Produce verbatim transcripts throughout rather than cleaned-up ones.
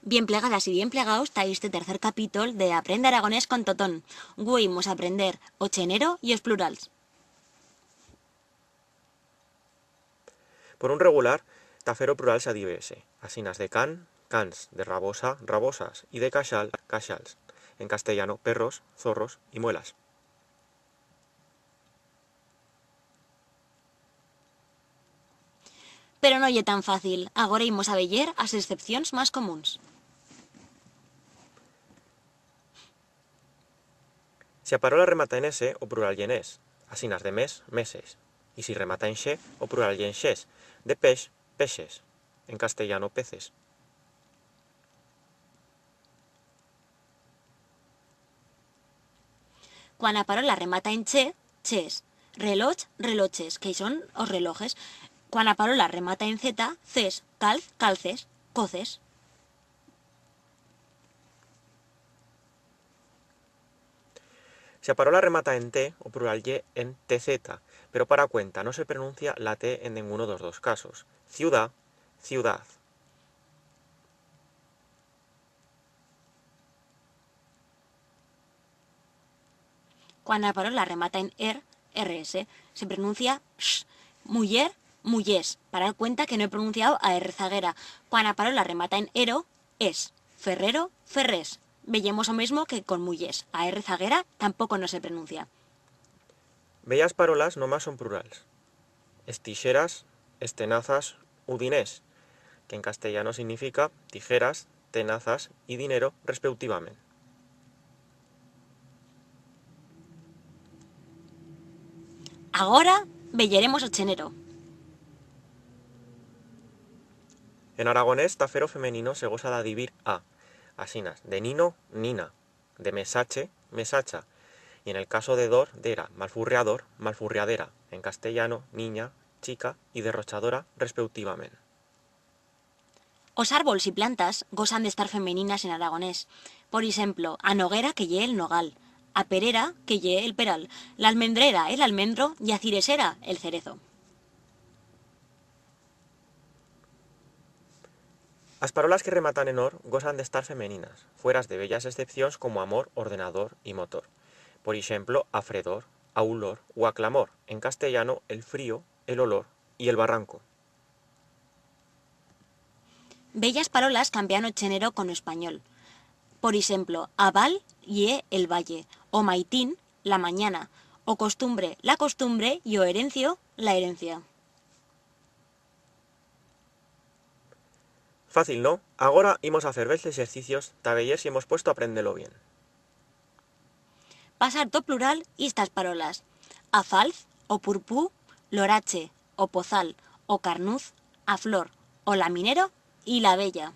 Bien plegadas y bien plegaus ta iste tercer capítol de Aprende Aragonés con Totón. Güei imos a aprender o chenero y os plurals. Por un regular, ta fer o plural s'ha de veyer, asinas de can, cans, de rabosa, rabosas, y de caixal, caixals. En castellano, perros, zorros y muelas. Pero no ye tan fácil. Agora imos a veyer as excepcions mas comuns. Si a parola remata en ese, o plural ye en es, asinas de mes, meses. Y si remata en xe, o plural ye en xes, de peix, peixes. En castellano, peces. Cuan a parola remata en che, ches. Reloch, reloches, que son os relojes. Cuan a parola remata en zeta, ces, calz, calces, coces. Si a parola remata en te, o plural ye en teceta, pero para cuenta no se prenuncia la te en denguno d'os dos casos. Ciuda, ciudad. Cuan a parola remata en er, er ese, se prenuncia sh. Muller, mullers. Parau cuenta que no he pronunciau a er zaguera. Cuan a parola remata en ero, es. Ferrero, ferrers. Veyemos o mesmo que con mullers. A er zaguera tampoco no se prenuncia. Bellas parolas nomás son plurals. Estixeras, estenazas u diners, que en castellano significa tijeras, tenazas y dinero, respeutivament. Agora veyeremos o chenero. En aragonés, ta fer o femenino se gosa d'adivir a, asinas, de nino, nina, de mesache, mesacha, y en el caso de dor, d'era, malfurriador, malfurriadera, en castellano, niña, chica y derrochadora, respeutivament. Os arbols y plantas gosan d'estar femeninas en aragonés. Por ixemplo, a noguera, que ye el nogal, a perera, que ye el peral, l'almendrera, el almendro, y a ciresera, el cerezo. As parolas que rematan en or gosan d'estar femeninas, fueras de bellas excepcions como amor, ordenador y motor. Por ixemplo, afredor, aulor u aclamor, en castellano, el frío, el olor y el barranco. Bellas parolas cambian o chenero con o espanyol. Por ixemplo, a val ye el valle, o maitín, la mañana, o costumbre, la costumbre, y o herencio, la herencia. Fácil, no? Agora imos a fer bells exercicios ta veyer si hemos puesto a aprender-lo bien. Pasar t'o plural istas parolas: afalz, o purpú, l'orache, o pozal, o carnuz, a flor, o laminero y l'abella.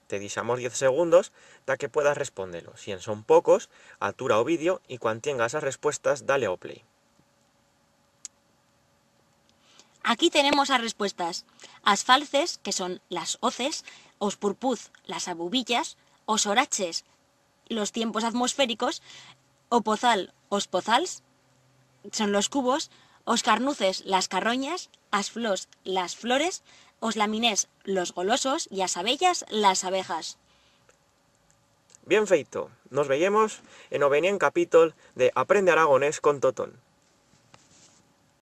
Te dixamos diez segundos ta que puedas responder-lo. Si en son pocos, atura o vídeo y cuan tiengas as respuestas, da-le a o play. Aquí tenemos as respuestas. As falces, que son las hoces, os purpuz, las abubillas, os oraches, los tiempos atmosféricos, o pozal, os pozals, son los cubos, os carnuces, las carroñas, as flors, las flores, os laminers, los golosos, y as abellas, las abejas. Bien feito! Nos veyemos en o venient capítol de Aprende Aragonés con Totón.